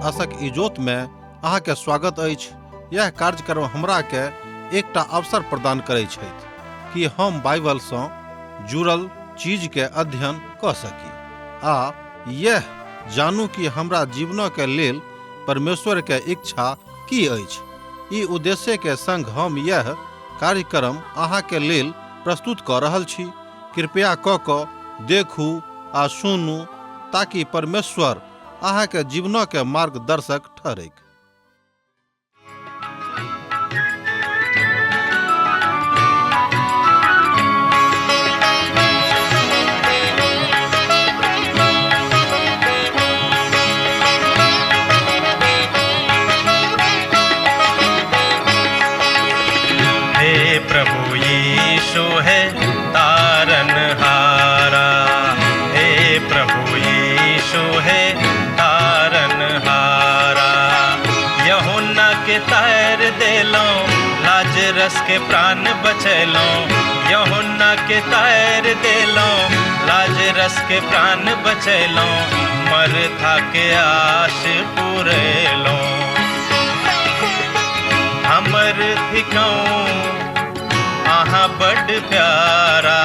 आशक इजोत में अहाँ के स्वागत अछि। यह कार्यक्रम हमरा के एकटा अवसर प्रदान करै छथि कि हम बाइबल सँ जुड़ल चीज के अध्ययन कऽ सकी आ यह जानू कि हमरा जीवनक के लेल परमेश्वर के इच्छा की अछि। ई उद्देश्य के संग हम यह कार्यक्रम अहाँ के लेल प्रस्तुत कऽ रहल छी। कृपया कऽ कऽ देखू आ सुनू ताकि परमेश्वर अहाँ के जीवनक के मार्गदर्शक ठहरैक। हे प्रभु यीशु है तारन हारा, हे प्रभु यीशु है तारन हारा। यूहन्ना के तार देलो, लाजरस के प्राण बचैलो। यूहन्ना के तार देलो, लाजरस के प्राण बचैलो। मरथा के आश पुरेलो। हमर थिकौं अहाँ बड प्यारा,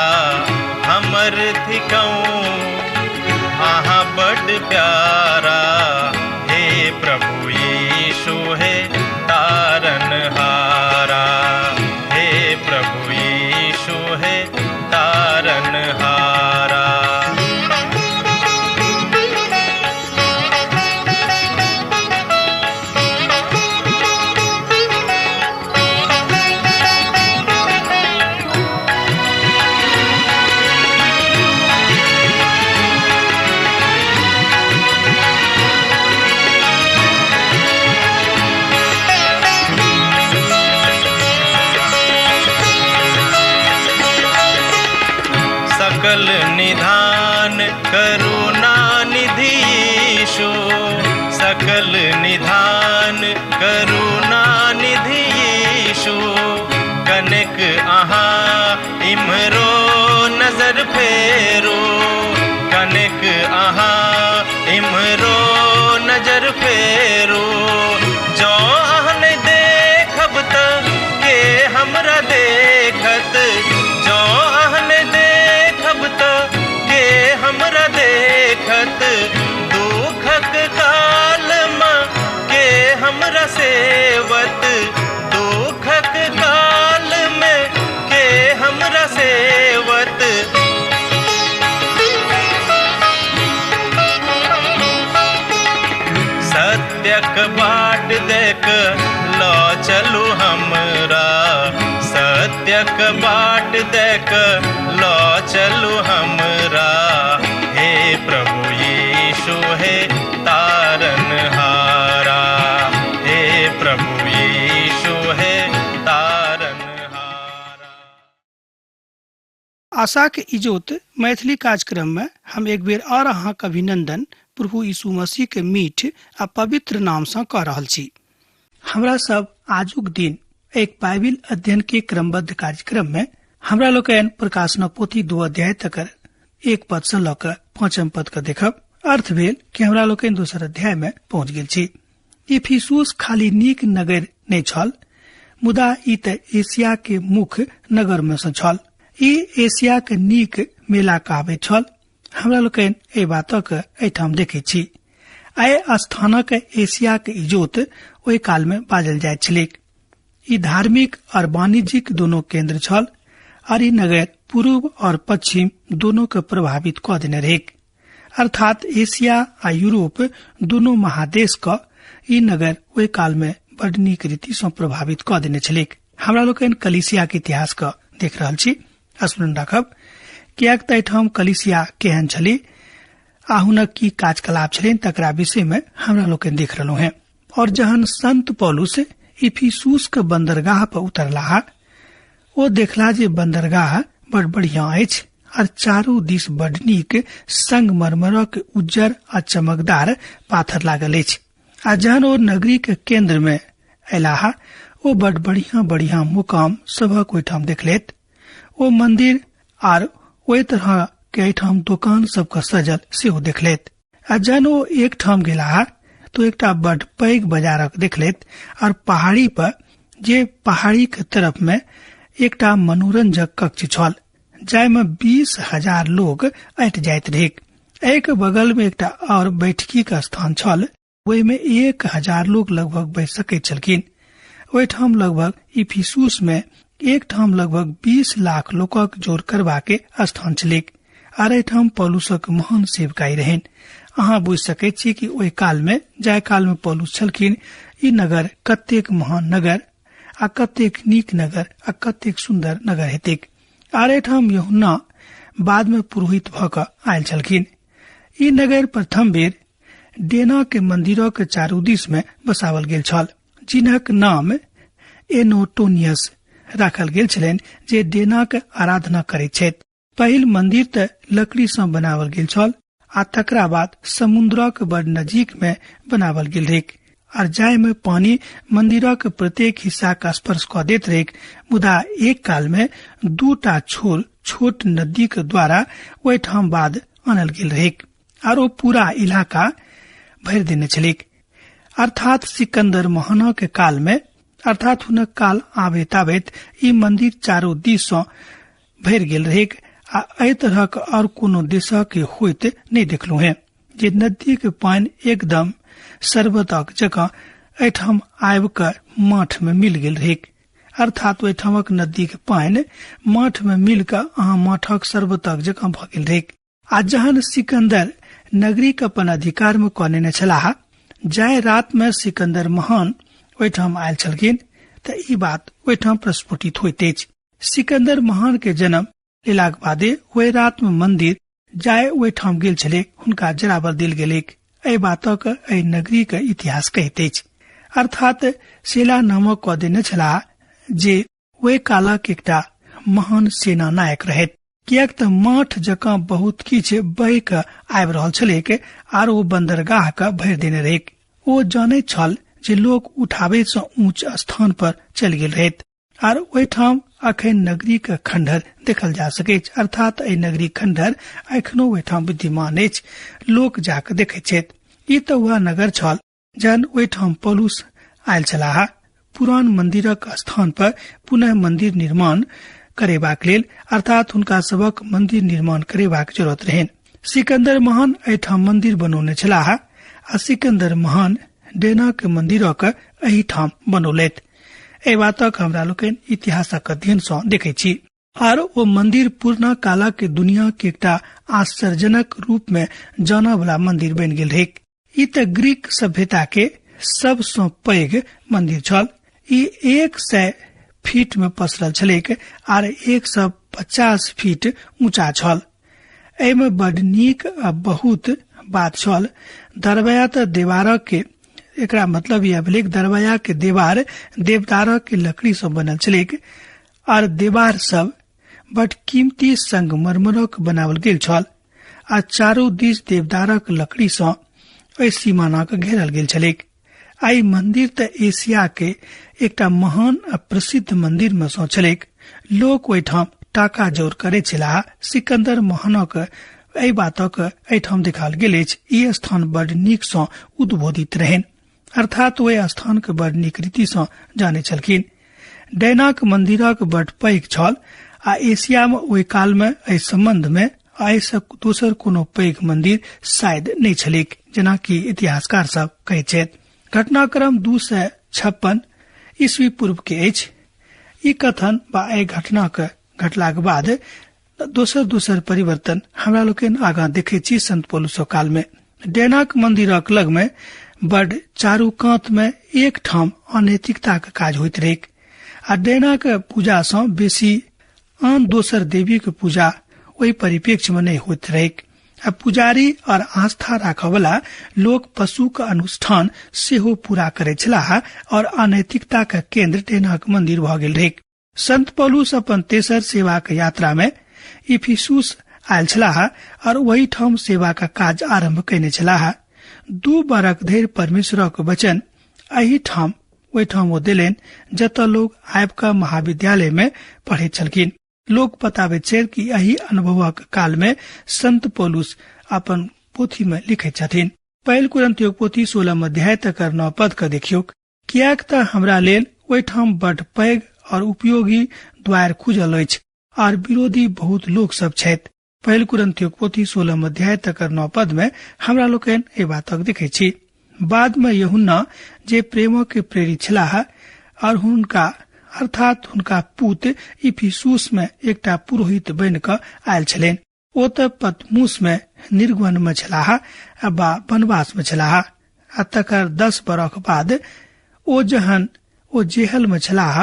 हमर थिकौं अहाँ बड प्यारा। हे प्रभु यीशु हे तारन हारा, हे प्रभु यीशु हे तारन हारा। सकल निधान करुणा निधि यीशु, सकल निधान करुणा निधि यीशु। कनक अहाँ इम्हरो नजर फेरू, कनक अहाँ इम्हरो नजर फेरू। जँ अहाँ नहि देखब त के हमरा देखत, जँ अहाँ नहि देखब त के हमरा देखत। दुखक काल मे के हमरा सेवत, दुखक काल मे के हमरा सेवत। सत्यक बाट देख ल चलू हमरा, सत्यक बाट देख ल चलू हमरा। हे प्रभु यीशु हे तारन हारा, हे प्रभु यीशु हे तारन हारा। आशाक इजोत मैथिली कार्यक्रम में हम एक बेर और अहाँक अभिनंदन प्रभु यीशु मसीह के मीठ आ पवित्र नाम सँ कऽ रहल छी। हमरा सब आजुक दिन एक बाइबिल अध्ययन के क्रमबद्ध कार्यक्रम में हमरा लोकनि प्रकाशनक पोथी 2 अध्याय तक 1 पद सँ लऽ कऽ 5 पद के देखब। अर्थ भेल कि हमरा लोकनि दोसर अध्याय में पहुंच गेल छी। इफिसुस खाली नीक नगर नहि छल, मुदा ई तऽ एशिया के मुख्य नगर में सँ छल। ई एशिया के नीक मेला कहबैत छल। हमरा लोकनि एहि बातक एहिठाम देखैत छी। एहि स्थानक एशिया के इजोत ओहि काल में बाजल जाइत छलैक। ई धार्मिक और वाणिज्यिक दोनों केंद्र छल और ई नगर पूर्व और पश्चिम दोनों के प्रभावित कऽ देने रहैक। अर्थात एशिया आ यूरोप दोनों महादेश क ई नगर ओहि काल में बड नीक रीति सँ प्रभावित कऽ देने छलैक। हमरा लोकनि कलीसिया के इतिहास क देख रहल छी। स्मरण राखब किएक तऽ एहिठाम कलीसिया केहन छली आ हुनक की कार्यकलाप छलनि तकरा विषय में हमरा लोकनि देख रहलहुँ हेँ। और जहन संत पौलुस इफिसुस के बंदरगाह पर उतरलाह, ओ देखला जे बंदरगाह बड़ बढ़िया अछि और चारू दिस बड़ नीक संगमरमरक उज्जर आ चमकदार पाथर लागल अछि। आ जहन ओ नगरी के केंद्र में अयलाह, ओ बड़ बढ़िया बढ़िया मुकाम सभक ओहिठाम देखलेत। ओ मंदिर आर ओहि तरह के एहिठाम दोकान सबके सजल सेहो देखलेत। आ जहन ओ एक ठाम गेलाह तो एकटा बड पैघ बाजारक देखलथि और पहाड़ी पर जे पहाड़ी के तरफ में एकटा मनोरंजक कक्ष छल जाहिमे 20,000 लोग अटि जाइत रहैक। एहि बगल में एकटा और बैठकी के स्थान छल, ओहिमे 1,000 लोग लगभग बैस सकैत छलखिन। ओहिठाम लगभग इफिसुस में एक ठाम लगभग 20 लाख लोकक जोर करबा के स्थान छलैक आर एहिठाम पौलुसक महान सेवकाई रहनि। अहाँ बुझि सकैत छी कि ओहि काल में जाहि काल में पौलुस छलखिन ई नगर कतेक महान नगर आ कतेक नीक नगर आ कतेक सुन्दर नगर हेतैक। आर एहिठाम यूहन्ना बाद में पुरोहित भऽ कऽ आयल छलखिन। ई नगर प्रथम बेर डेना के मंदिरक चारू दिस में बसावल गेल छल, जिनक नाम एनोटोनियस राखल गेल छलनि, जे डेनाक आराधना करैत छथि। पहिल मंदिर तऽ लकड़ी सँ बनावल गेल छल आ तकरा बाद समुद्रक बड़ नजीक में बनावल गेल रहैक और जाय में पानी मंदिरक प्रत्येक हिस्सा का स्पर्श कऽ दैत रहैक। मुदा एक काल में दूटा छोर छोट नदी के द्वारा ओहिठाम बाद आनल गेल रहैक और ओ पूरा इलाका भरि देने छलैक। अर्थात सिकंदर महाना के काल में, अर्थात हुनक काल आबैत आबैत ई मंदिर चारू दिस सँ भरि गेल रहैक आ एहि तरहक और कोनो देशक होइत नहि देखलहुँ हें जे नदी के पानि एकदम शरबतक जकाँ एहिठाम आबि कऽ माठ में मिल गेल रहैक। अर्थात ओहिठामक नदी के पानि माठ में मिल कऽ अहाँ माठक शरबतक जकाँ भऽ गेल रहैक। आ जहन सिकंदर नगरी के अपन अधिकार में कऽ नेने छलाह, जाहि रात में सिकंदर महान ओहिठाम आयल छलखिन तऽ ई बात ओहिठाम प्रस्फुटित होइत अछि। सिकंदर महान के जन्म लेलाक बादे ओहि रात में मंदिर जाय ओहिठाम गेल छलै हुनका जराबर देल गेलैक। एहि बातक एहि नगरी के इतिहास कहैत अछि। अर्थात सेला नामक कऽ देने छलाह जे ओहि कालक एकटा महान सेना नायक रहैत, किएक तऽ माठ जकाँ बहुत किछु बहि कऽ आबि रहल छलैक आर ओ बंदरगाह के भरि देने रहैक। ओ जानैत छल जे लोक उठाबै सँ ऊंच स्थान पर चलि गेल रहैत आर ओहिठाम अखन नगरी के खंडहर देखल जा सकैछ। अर्थात एहि नगरी खंडहर एखनो ओहिठाम विद्यमान अछि, लोक जाकऽ देखैत छथि। ई तऽ वएह नगर छल जहन ओहिठाम पौलुस आयल छलाह पुरान मंदिरक स्थान पर पुनः मंदिर निर्माण करेबाक लेल, अर्थात हुनका सबक मंदिर निर्माण करेबाक जरूरत रहनि। सिकंदर महान एहिठाम मंदिर बनौने छलाह आ सिकंदर महान डेना के मंदिरक एहिठाम बनौलथि। एहि बातक हमरा लोकनि इतिहासक अध्ययन सँ देखैत छी। आर ओ मंदिर पुरना कालक के दुनिया के एकटा आश्चर्यजनक रूप में जानऽ वाला मंदिर बनि गेल रहैक। ई तऽ ग्रीक सभ्यता के सबसँ पैघ मंदिर छल। ई 100 फीट में पसरल छलैक आर 150 फीट ऊंचा छल। एहिमे बड नीक आ बहुत बात छल। दरबया तऽ देवारक के, एकरा मतलब यह भेलैक दरबया के देवार देवदारक के लकड़ी सँ बनल छलैक आर देवार सब बड कीमती संगमरमरक बनावल गेल छल आ चारू दिस देवदारक लकड़ी सँ एहि सीमानाक घेरल गेल छलैक। आ ई मंदिर तऽ एशिया के एकटा महान आ प्रसिद्ध मंदिर में सँ छलैक। लोक ओहिठाम टाका जोर करैत छलाह। सिकंदर महानक एहि बातक एहिठाम देखाल गेल अछि। ई स्थान बड नीक सँ उद्बोधित रहनि, अर्थात ओहि स्थान के बड नीक रीति सँ जानैत छलखिन। डैनाक मंदिरक बड पैघ छल आ एशिया में ओहि काल में एहि संबंध में एहिसँ दोसर कोनो पैघ मंदिर शायद नहि छलैक, जेनाकि इतिहासकार सब कहैत छथि। घटनाक्रम 256 ईस्वी पूर्व के अछि। ई कथन बा एहि घटनाक घटलाक बाद दोसर दोसर परिवर्तन हमरा लोकनि आगाँ देखैत छी। संत पौलुसक काल में डेनाक मंदिरक लग में बड चारू कात में एक ठाम अनैतिकताक काज होइत रहैक आ डेनाक पूजा सँ बेसी आन दोसर देवी के पूजा ओहि परिप्रेक्ष्य में नहि होइत रहैक आ पुजारी और आस्था राखऽ वाला लोक पशु के अनुष्ठान सेहो पूरा करैत छलाह और अनैतिकता के केंद्र डेनाक मंदिर भऽ गेल रहैक। संत पौलुस अपन तेसर सेवाक यात्रा में इफिसुस आयल छलाह और ओहिठाम सेवाक काज आरंभ कयने छलाह। 2 बरख धरि परमेश्वरक वचन एहिठाम ओहिठाम ओ देलनि जतऽ लोग आबि कऽ महाविद्यालय में पढ़ैत छलखिन। लोक बताबैत छै कि एहि अनुभवक काल में संत पौलुस अपन पोथी में लिखैत छथिन। पहिल कुरिन्थियोक पोथी 16 अध्याय तकर 9 पद के देखियौक। किएक तऽ हमरा लेल ओहिठाम बड पैघ और उपयोगी द्वार खुजल अछि और विरोधी बहुत लोक सब छथि। पहिल कुरिन्थियोक पोथी 16 अध्याय तकर 9 पद में हमरा लोकनि एहि बातक देखै छी। बाद में यूहन्ना जे प्रेमक के प्रेरित छलाह और हुनका अर्थात हुनका पुत इफिसुस में एकटा पुरोहित बनि कऽ आयल छलनि। ओ तऽ पतमुस में निर्गमन में छलाह बा वनवास में छलाह आ तकर 10 बरख बाद ओ जहन ओ जेहल में छलाह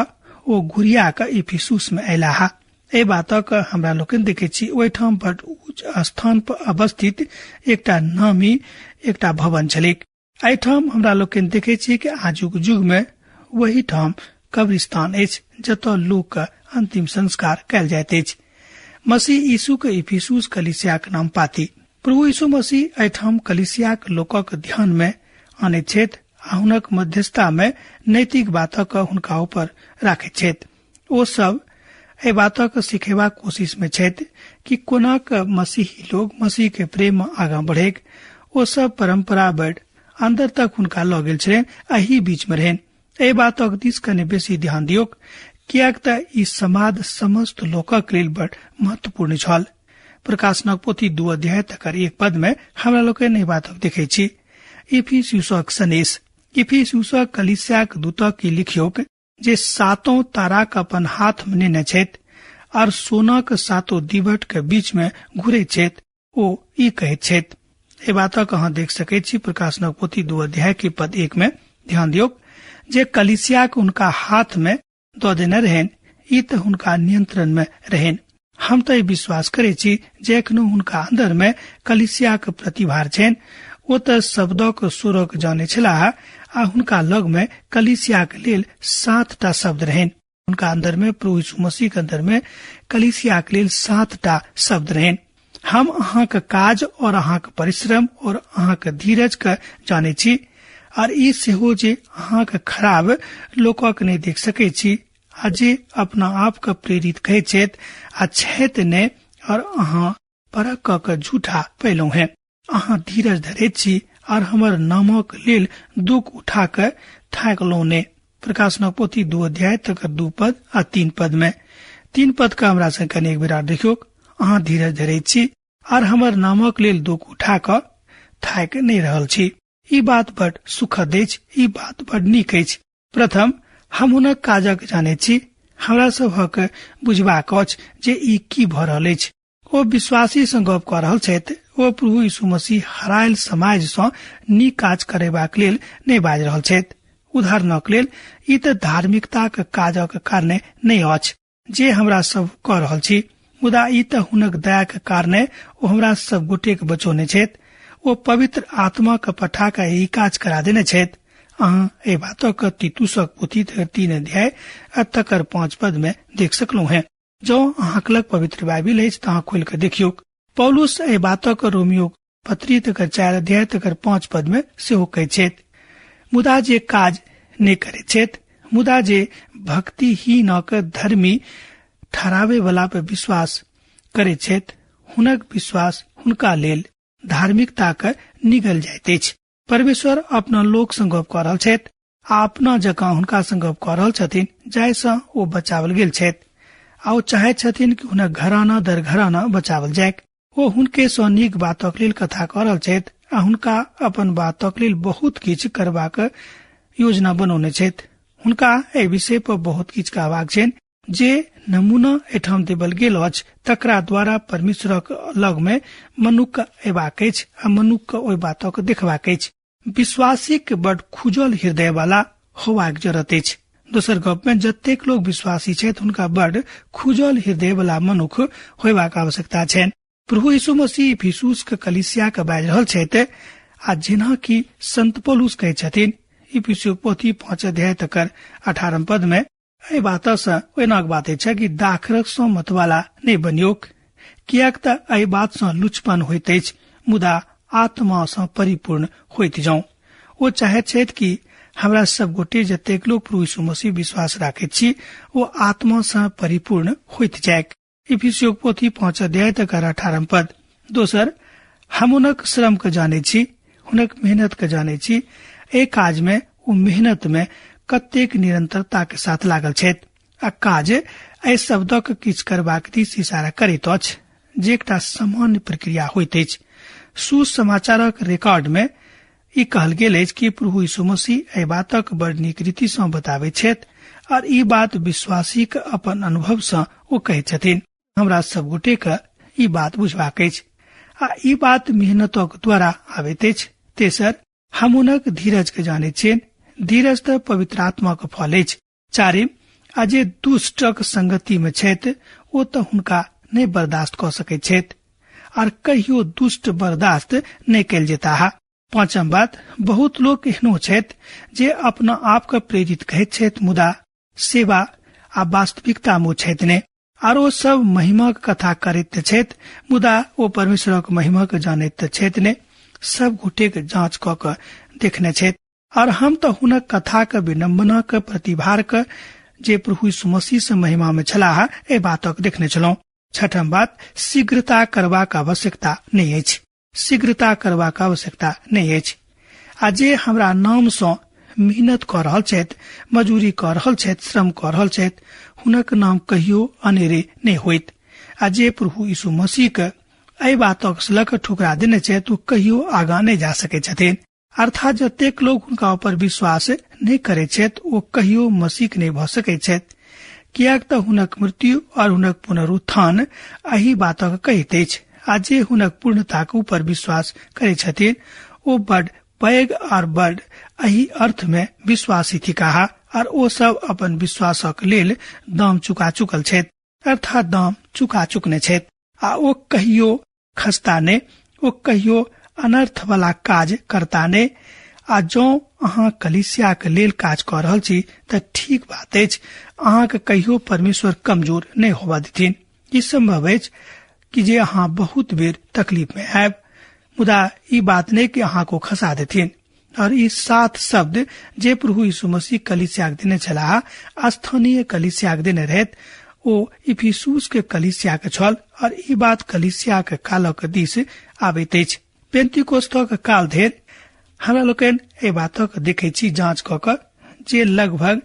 ओ घुरिया कऽ इफिसुस में अयलाह। एहि बातक हमरा लोकनि देखै छी। ओहिठाम बड उच्च स्थान पर अवस्थित एकटा नामी एकटा भवन छलैक। एहिठाम हमरा लोकनि देखै छी कि आजुक युग में वही ठाम कब्रिस्तान अछि जतऽ लोक अंतिम संस्कार कयल जाइत अछि। मसीह यीशु के इफिसुस कलीसियाक नाम पाती। प्रभु यीशु मसीह एहिठाम कलीसियाक लोकक ध्यान में आनैत छथि आ हुनक मध्यस्थता में नैतिक बातक हुनका ऊपर राखैत छथि। ओ सब एहि बातक सिखेबाक कोशिश में छथि कि कोना क मसीही लोग मसीह के प्रेम में आगाँ बढ़ेक। ओ सब परंपरा बढ़ अंदर तक हुनका लऽ गेल छलनि, एहि बीच में रहनि। एहि बातक दिस कने बेसी ध्यान दियौक, किएक तऽ ई समाद समस्त लोकक लेल बड़ महत्वपूर्ण छल। प्रकाशनक पोथी 2 अध्याय तकर 1 पद में हमरा लोकनि एहि बातक देखै छी। इफिसुसक सनेस। इफिसुसक कलीसियाक दूतक की लिखियौक जे सातों ताराक अपन हाथ में नेने छथि और सोनाक सातों दीवट के बीच में घुरैत छथि, ओ ई कहैत छथि। एहि बातक अहाँ देख सकैत छी प्रकाशनक पोथी 2 अध्याय के पद 1 में। ध्यान दियौक जे कलीसियाक हुनका हाथ में दऽ देने रहनि, ई तऽ हुनका नियंत्रण में रहनि। हम तऽ विश्वास करै छी जे एखनो हुनका अंदर में कलीसियाक प्रतिभार छनि। ओ तऽ शब्दक स्वरक जाने छलाह आ हुनका लग में कलीसियाक लेल 7 शब्द रहनि। हुनका अंदर में प्रभु यीशु मसीह के अंदर में कलीसियाक लेल 7 शब्द रहनि। हम अहाँक काज और अहाँक परिश्रम और अहाँक धीरज के जाने छी और ई सेहो जे अहाँक खराब लोकक नहि देख सकै छी आ जे अपना आप के प्रेरित कहै छथि आ छथि नहि, और अहाँ परख कऽ के झूठा पैलहुँ हैं। अहाँ धीरज धरैत छी और हमर नामक लेल दुख उठा के थाकलहुँ नहि। प्रकाशनक पोथी 2 अध्याय तकर 2 पद आ 3 पद में 3 पद के हमरा संग कने एक बेर आर देखियौ। अहाँ धीरज धरैत छी और हमर नामक लेल दुख उठा कऽ थाकि नहि रहल छी। ई बात बड सुखद अछि, ई बात बड नीक अछि। प्रथम हम हुनक काजक जानै छी। हमरा सभक बुझबाक अछि जे ई की भऽ रहल अछि। ओ विश्वासी सँ गप कऽ रहल छथि। ओ प्रभु यीशु मसीह हरायल समाज सँ नीक काज करेबाक लेल नहि बाजि रहल छथि। उदाहरणक लेल ई तऽ धार्मिकताक काजक कारणे नहि अछि जे हमरा सब कऽ रहल छी, मुदा ई तऽ हुनक दयाक कारणे ओ हमरा सब गोटेक बचौने छथि। ओ पवित्र आत्मा के पठा कऽ ई काज करा देने छथि। अहाँ एहि बातक तीतुसक पोथी 3 अध्याय आ तकर 5 पद में देख सकलहुँ हैं। जँ अहाँक लग पवित्र बाइबिल अछि तऽ अहाँ खोलि कऽ देखियौक। पौलुस एहि बातक रोमियो पत्री तकर 4 अध्याय तकर 5 पद में सेहो कहैत छथि, मुदा जे काज नहि करैत छथि, मुदा जे भक्तिहीनक धर्मी ठहराबै वला पर विश्वास करैत छथि, हुनक विश्वास हुनका लेल धार्मिकताक निगल जाइत अछि। परमेश्वर अपना लोक सँ गप कऽ रहल छथि आ अपना जकाँ हुनका सँ गप कऽ रहल छथिन जाहि सँ ओ बचावल गेल छथि आ ओ चाहैत छथिन कि हुनक घराना दर घराना बचावल जाय। ओ हुनके सँ नीक बातक लेल कथा कऽ रहल छथि आ हुनका अपन बातक लेल बहुत किछु करबाक योजना बनौने छथि। हुनका एहि विषय पर बहुत किछु कहबाक छनि। जे नमूना एठाम देबल गेल अछि तकरा द्वारा परमेश्वरक लग में मनुख अयबाक अछि आ मनुख ओहि बातक देखबाक अछि। विश्वासीक बड खुजल हृदय वाला होबाक जरूरत अछि। दोसर गप में जतेक लोग विश्वासी छथि हुनका बड खुजल हृदय वाला मनुख होयबाक आवश्यकता छनि। प्रभु यीशु मसीह इफिसुस के कलीसिया के बाजि रहल छथि आ जेना कि संत पौलुस कहै छथिन इफिसुक पोथी 5 अध्याय तकर 18 पद में, एहि बात सँ ओहिनाक बात अछि कि दाखरस सँ मतवाला नहि बनियोक, किएक तऽ एहि बात सँ लुचपन होइत अछि, मुदा आत्मा सँ परिपूर्ण होइत जाउ। ओ चाहैत छथि कि हमरा सब गोटे जतेक लोक प्रभु यीशु मसीह विश्वास राखैत छी ओ आत्मा सँ परिपूर्ण होइत जायक। इफिसियोक पोथी 5 अध्याय तकर 18 पद। दोसर, हम हुनक श्रम के जानै छी, हुनक मेहनत के जानै छी। एहि काज में ओ मेहनत में कतेक निरंतरता के साथ लागल छथि आ काज एहि शब्दक किछु करबाक दिस इशारा करैत अछि जे एकटा सामान्य प्रक्रिया होइत अछि। सुसमाचारक रिकॉर्ड में ई कहल गेल अछि कि प्रभु यीशु मसीह एहि बातक बड़ नीक रीति सँ बताबैत छथि और ई बात विश्वासी के अपन अनुभव सँ ओ कहैत छथिन। हमरा सब गोटे के ई बात बुझबाक अछि आ ई बात मेहनतक द्वारा आबैत अछि। तेसर, हम हुनक धीरज के जानैत छियनि। धीरज तऽ पवित्र आत्माक फल अछि। चारिम, आ जे दुष्टक संगति में छथि ओ तऽ हुनका नहि बर्दाश्त कऽ सकैत छथि आर कहियो दुष्ट बर्दाश्त नहि कयल जेताह। पांचम बात, बहुत लोक एहनो छथि जे अपना आप के प्रेरित कहैत छथि मुदा सेवा आ वास्तविकता मे ओ छथि नहि। आर ओ सब महिमाक कथा करैत छथि मुदा ओ परमेश्वरक महिमा के जानैत छथि नहि। सब गोटे के जांच कऽ के देखने छथि और हम तऽ हुनक कथा के विडम्बना के प्रतिभार के जे प्रभु यीशु मसीह से महिमा में छलाह एहि बातक देखने छलहुँ। छठम बात, शीघ्रता करबाक आवश्यकता नहि अछि। शीघ्रता करबाक आवश्यकता नहि अछि। आ जे हमरा नाम सँ मेहनत कऽ रहल छथि, मजूरी कऽ रहल छथि, श्रम कऽ रहल छथि, हुनक नाम कहियो अनेरे नहि होइत। आ जे प्रभु यीशु मसीह के एहि बातक लऽ कऽ ठुकरा देने छथि ओ कहियो आगाँ नहि जा सकैत छथिन। अर्थात जतेक लोक हुनका ऊपर विश्वास नहि करैत छथि ओ कहियो मसीह नहि भऽ सकैत छथि, किएक तऽ हुनक मृत्यु और हुनक पुनरुत्थान एहि बातक कहैत अछि। आ जे हुनक पूर्णताक ऊपर विश्वास करैत छथिन ओ बड पैघ और बड एहि अर्थ में विश्वासी थिकाह और ओ सब अपन विश्वासक लेल दाम चुका चुकल छथि, अर्थात दाम चुका चुकने छथि। आ ओ कहियो खसता नहि, ओ कहियो अनर्थ वाला काज करता नहि। आ जौं अहाँ कलीसियाक लेल काज कऽ रहल छी तऽ ठीक बात अछि, अहाँके कहियो परमेश्वर कमजोर नहि होबऽ देथिन। ई संभव अछि कि जे अहाँ बहुत बेर तकलीफ में आयब, मुदा ई बात नहि कि अहाँ को खसा देथिन। और ई 7 शब्द जे प्रभु यीशु मसीह कलीसियाक देने छलाह, स्थानीय कलीसियाक देने रहैत, ओ इफिसुस के कलीसियाक छल और ई बात कलीसियाक कालक दिस आबैत अछि। पेंतिकोस्तक काल धरि हमरा लोकनि एहि बातक देखै छी जांच कऽ कऽ जे लगभग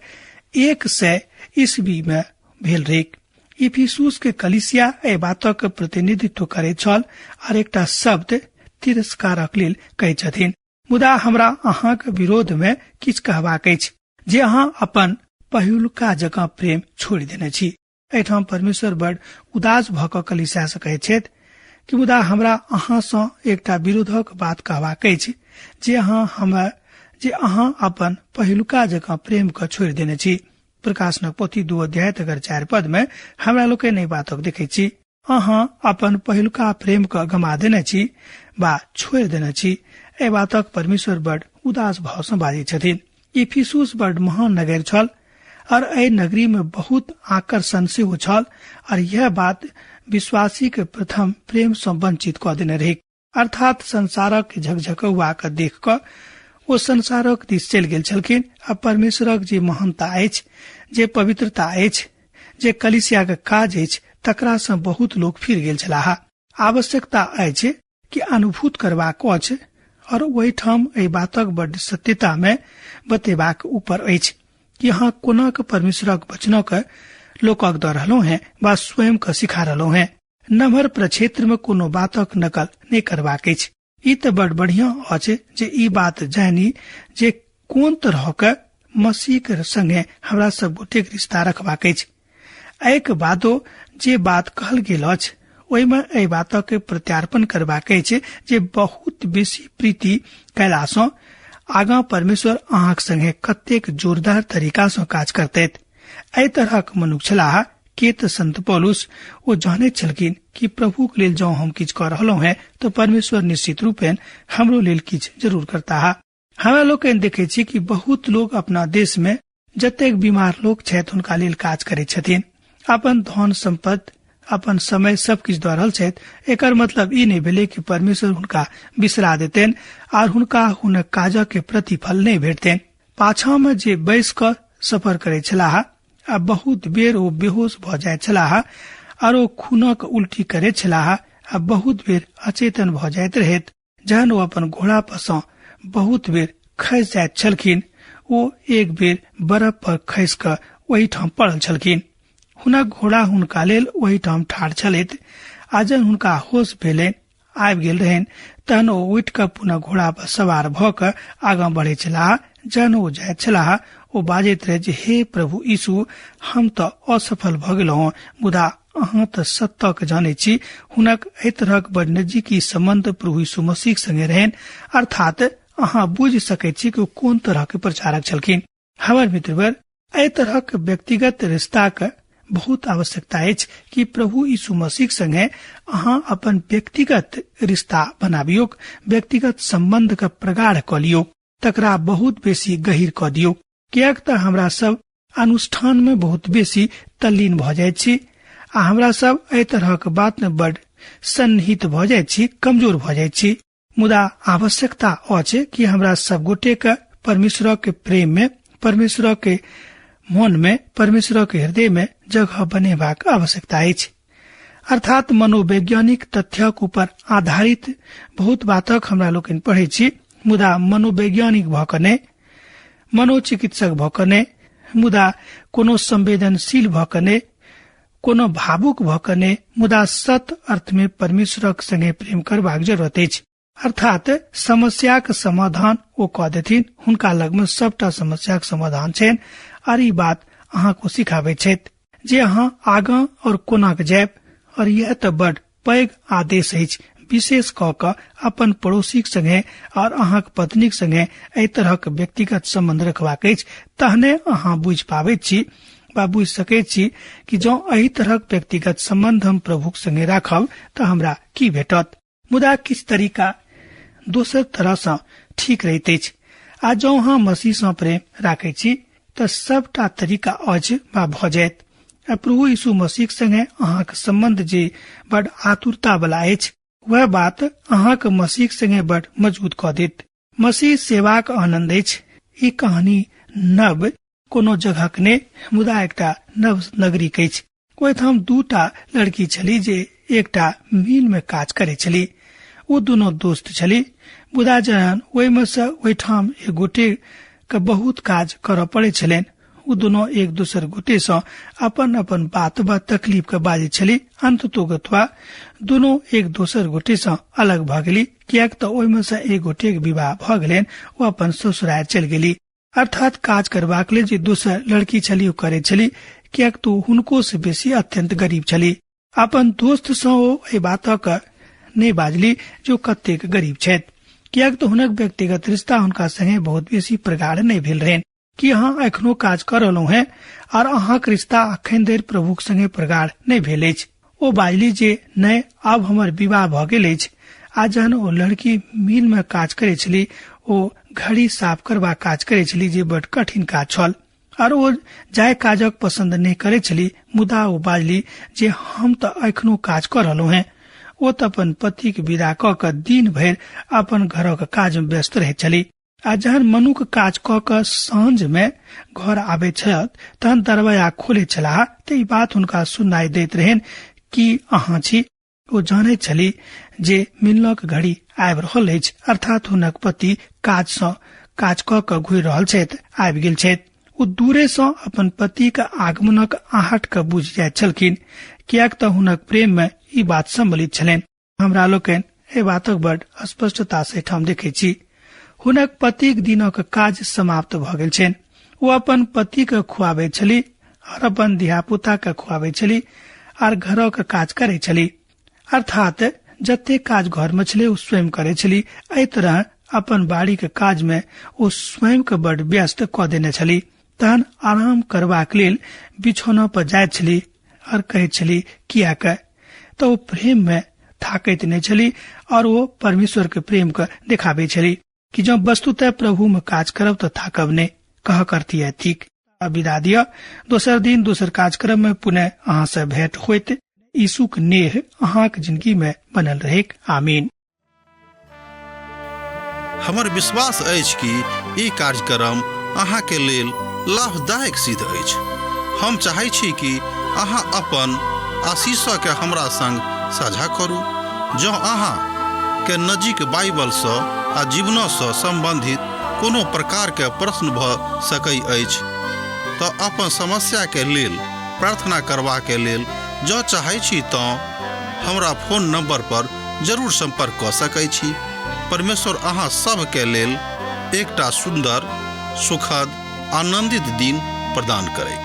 100 ईस्वी में भेल रहैक। इफिसुस के कलीसिया एहि बातक प्रतिनिधित्व करैत छल और एकटा शब्द तिरस्कारक लेल कहै छथिन। मुदा हमरा अहाँक विरोध में किछु कहबाक अछि जे अहाँ अपन पहिलुका जकाँ प्रेम छोड़ि देने छी। एहिठाम परमेश्वर बड़ उदास भऽ कऽ कलीसिया सँ कहैत छथि कि मुदा हमरा अहाँ सँ एकटा विरोधक बात कहबाक अछि जे अहाँ अपन पहिलुका जकाँ प्रेम के छोड़ि देने छी। प्रकाशनक पोथी 2 अध्याय तकर 4 पद में हमरा लोकनि एहि बातक देखैत छी। अहाँ अपन पहिलुका प्रेम के गमा देने छी बा छोड़ि देने छी। एहि बातक परमेश्वर बड़ उदास भाव सँ बाजै छथिन। इफिसुस बड़ महान नगर छल और एहि नगरी में बहुत आकर्षण सेहो छल और यह बात विश्वासी के प्रथम प्रेम सँ वंचित कऽ देने रहै। अर्थात संसारक झकझकौआ के देख कऽ ओ संसारक दिस चलि गेल छलखिन आ परमेश्वरक जे महानता अछि, जे पवित्रता अछि, जे कलीसिया के काज अछि, तकरा सँ बहुत लोक फिर गेल छलाह। आवश्यकता अछि कि अनुभूत करबाक अछि और ओहिठाम एहि बातक बड्ड सत्यता में बतेबाक ऊपर अछि कि अहाँ कोना के परमेश्वरक वचनक लोकक दऽ रहलहुँ हैं वा स्वयं के सिखा रहलहुँ हैं। नम्हर प्रक्षेत्र में कोनो बातक नकल नहि करबाक अछि। ई तऽ बड़ बढ़िया अछि जे ई बात जानी जे कोन तरह के मसीह के संगे हमरा सब गोटेक रिश्ता रखबाक अछि। एहिके बादो जे बात कहल गेल अछि ओहिमे एहि बातक प्रत्यार्पण करबाक अछि जे बहुत बेसी प्रीति कयला सँ आगाँ परमेश्वर अहाँक संगे कतेक जोरदार तरीका सँ काज करतैत। एहि तरहक मनुख छलाह के तऽ संत पौलुस। ओ जानैत छलखिन कि प्रभुक लेल जँ हम किछु कऽ रहलहुँ हैं तऽ परमेश्वर निश्चित रूपेण हमरो लेल किछु जरूर करताह। हमरा लोकनि देखै छी कि बहुत लोक अपना देश में जतेक बीमार लोक छथि हुनका लेल काज करैत छथिन, अपन धन सम्पत्ति, अपन समय सब किछु दऽ रहल छथि। एकर मतलब ई नहि भेलै कि परमेश्वर हुनका बिसरा देतनि आर हुनका हुनक काजक के प्रतिफल नहि भेटतनि। पाछाँ में जे बैस कऽ सफर करैत छलाह आ बहुत बेर ओ बेहोश भऽ जाइत छलाह आर ओ खूनक उल्टी करैत छलाह आ बहुत बेर अचेतन भऽ जाइत रहैत। जहन ओ अपन घोड़ा पर सँ बहुत बेर खसि जाइत छलखिन। ओ एक बेर बर्फ पर खसि कऽ ओहिठाम पड़ल छलखिन। हुनक घोड़ा हुनका लेल ओहिठाम ठाढ़ छलथि आ जहन हुनका होश भेलनि, आबि गेल रहनि, तहन ओ उठि कऽ पुनः घोड़ा पर सवार भऽ कऽ आगाँ बढ़ैत छलाह। जहन ओ जाइत छलाह, ओ बाजैत रहे जे हे प्रभु यीशु, हम तऽ असफल भऽ गेलहुँ, मुदा अहाँ तऽ सत्यक जानै छी। हुनक एहि तरहक बड़ नजदीकी संबंध प्रभु यीशु मसीह संगे रहनि, अर्थात अहाँ बुझि सकैत छी कि ओ कोन तरह के प्रचारक छलखिन। हमर मित्रवर, एहि तरहक व्यक्तिगत रिश्ताक बहुत आवश्यकता अछि कि प्रभु यीशु मसीह संगे अहाँ अपन व्यक्तिगत रिश्ता बनाबियौक, व्यक्तिगत संबंध के प्रगाढ़ कऽ लियौक, तकरा बहुत बेसी गहीर कऽ दियौक, किएक तऽ हमरा सब अनुष्ठान में बहुत बेसी तल्लीन भऽ जाइत छी आ हमरा सब एहि तरहक बात में बड सन्निहित भऽ जाइत छी, कमजोर भऽ जाइत छी। मुदा आवश्यकता अछि कि हमरा सब गोटे के परमेश्वर के प्रेम में, परमेश्वर के मन में, परमेश्वर के हृदय में जगह बनेबाक आवश्यकता अछि। अर्थात मनोवैज्ञानिक तथ्यक ऊपर आधारित बहुत बातक हमरा लोकनि पढ़ै छी, मुदा मनोवैज्ञानिक भऽ कऽ नहि, मनोचिकित्सक भऽ कऽ नहि, मुदा कोनो संवेदनशील भऽ कऽ नहि, कोनो भावुक भऽ कऽ नहि, मुदा सत अर्थ में परमेश्वरक संगे प्रेम करबाक जरूरत अछि। अर्थात समस्याक समाधान ओ कऽ देथिन, हुनका लगमे सबटा समस्याक समाधान छनि। आर ई बात अहाँको सिखाबै छथि जे अहाँ आगाँ और कोना के जायब। और यह तऽ बड पैघ आदेश अछि, विशेष कऽ कऽ अपन पड़ोसीक संगे और अहाँक पत्नीक संगे एहि तरहक व्यक्तिगत संबंध रखबाक अछि। तहने अहाँ बुझि पाबैत छी वा बुझि सकैत छी कि जँ एहि तरहक व्यक्तिगत संबंध हम प्रभुक संगे राखब तऽ हमरा की भेटत। मुदा किछु तरीका दोसर तरह सँ ठीक रहैत अछि, आ जँ अहाँ मसीह सँ प्रेम राखैत छी तऽ सबटा तरीका अछि वा भऽ जायत। आ प्रभु यीशु मसीह संगे अहाँक संबंध जे बड आतुरता वाला अछि, वएह बात अहाँक मसीह संगे बड मजबूत कऽ देत। मसीह सेवाक आनंद अछि। ई कहानी नव कोनो जगहक नहि, मुदा एकटा नव नगरीक अछि। ओहिठाम दूटा लड़की छली जे एकटा मिल में काज करे छली। ओ दुनू दोस्त छली, मुदा जहन ओहिमे से ओहिठाम एक गोटे के बहुत काज करऽ पड़ै छलनि, ओ दुनू एक दोसर गोटे सँ अपन अपन बात वा तकलीफ के बाजै छली। अंततोगत्वा दुनू एक दोसर गोटे सँ अलग भऽ गेली, किएक तऽ ओहिमे सँ एक गोटे के विवाह भऽ गेलनि, ओ अपन ससुराल चलि गेली। अर्थात काज करबाक लेल जे दोसर लड़की छली ओ करे छली, किएक तऽ हुनको से बेसी अत्यंत गरीब छली। अपन दोस्त सँ ओ एहि बातक नहि बाजली जे ओ कतेक गरीब छथि, किएक तऽ हुनक व्यक्तिगत रिश्ता हुनका संगे बहुत बेसी प्रगाढ़ नहि भेल रहनि। कि अहाँ एखनो काज कऽ रहलहुँ हेँ आर अहाँक रिश्ता अखन धरि प्रभुक संगे प्रगाढ़ नहि भेल अछि? ओ बाजली जे नहि, आब हमर विवाह भऽ गेल अछि। आ जहन ओ लड़की मिल में काज करे छली, ओ घड़ी साफ करबाक काज करे छली जे बड कठिन काज छल, आर ओ जाय काजक पसंद नहि करे छली, मुदा ओ बाजली जे हम तऽ एखनो काज कऽ रहलहुँ हेँ। ओ तऽ अपन पतिक विदा कऽ कऽ दिन भरि अपन घरक काज में व्यस्त रहैत छली। आ जहन मनुक काज कऽ कऽ साँझ में घर आबैत छल तहन दरवाजा खोलैत छलाह तऽ ई बात हुनका सुनाई दैत रहनि कि अहाँ छी। ओ जानैत छली जे मिलनक घड़ी आबि रहल अछि, अर्थात हुनक पति काज सँ काज कऽ कऽ घुरि रहल छथि, आबि गेल छथि। ओ दूरे सँ अपन पतिक आगमनक आहट के बुझि जाइत छलखिन, किएक तऽ हुनक प्रेम में ई बात सम्मिलित छलनि। हमरा लोकनि एहि बातक बड़ स्पष्टता से एहिठाम देखै छी। हुनक पतिक दिनक काज समाप्त भऽ गेल छनि। ओ अपन पतिके खुआबैत छली और अपन धियापुता के खुआबैत छली और घरक काज करै छली, अर्थात जते काज घर में छलै ओ स्वयं करै छली। एहि तरह अपन बाड़ी के काज में ओ स्वयं के बड़ व्यस्त कऽ देने छली। तहन आराम करबाक लेल बिछौना पर जाइत छली और कहैत छली कियाक तऽ ओ प्रेम में थाकैत नहि छली और ओ परमेश्वर के प्रेम के देखाबै छली कि जँ वस्तुतः प्रभु में काज करब तऽ थाकब नहि। कह करती है ठीक। विदा दिअ, दोसर दिन दोसर कार्यक्रम में पुनः अहाँ से भेंट होइत। यीशुक नेह अहाँक जिंदगी में बनल रहेक। आमीन। हमर विश्वास अछि कि ई कार्यक्रम अहाँके लेल लाभदायक सिद्ध अछि। हम चाहै छी कि अहाँ अपन आशीषके हमरा संग साझा करू। जँ अहाँ के नजीक बाइबलसँ आ जीवनसँ सम्बन्धित कोनो प्रकारके प्रश्न भऽ सकै अछि तऽ अपन समस्याके लेल प्रार्थना करबाके लेल जँ चाहै छी तँ हमरा फोन नंबर पर जरूर संपर्क कऽ सकै छी। परमेश्वर अहाँ सभके लेल एकटा सुन्दर, सुखद, आनंदित दिन प्रदान करैक।